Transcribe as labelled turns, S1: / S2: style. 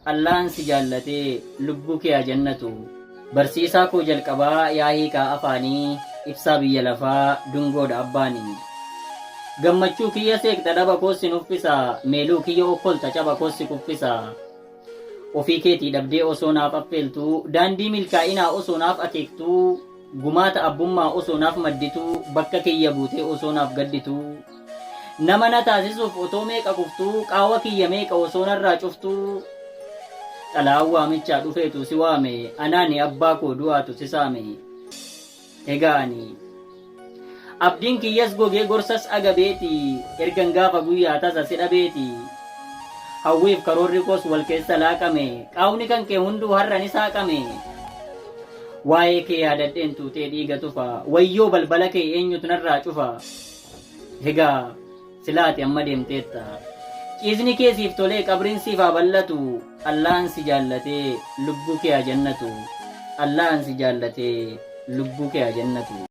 S1: Allahan si jaallatee lubbuu kee haa jannatu. Barsiisaa koo jalqabaa yaa hiikaa afaanii ibsaa biyya lafaa dungoodha abbaani. Gammachuu kiyya seeqxa dhaba koos si nuffisa meeluu kiyya okkolta caba koos si kuffisa. Ofii keetii dhabdee osoo naaf affeeltuu daandii milkaa'inaa osoo naaf akeektuu gumaata abbummaa osoo naaf maddituu bakka kiyya buutee osoo naaf gaddituu nama na taasisuuf otoo meeqa kuftuu qaawa kiyya meeqa osoo narraa cuftuu xalayaan waamichaa dhufeetu si waame anaani abbaa koo du'aatu si saame. Egaa ani Abdiin kiyyas gogee gorsas agabeeti ergan gaafa guyyaa tasa si dhabeeti. Hawwiif karoorri koos wal keessa laaqame qaawni kan kee hunduu har'a ni saaqame. Waa'ee kee yaadadheen tuutee dhiiga tufa wayyoo balbala kee eenyutu narraa cufa. Egaa silaa ati amma deemteetta. Ciisni kee siif tolee qabriin siif haa bal'atu Allahan si jaallatee lubbuu kee haa jannatu Allahan si jaallatee lubbuu kee haa jannatu.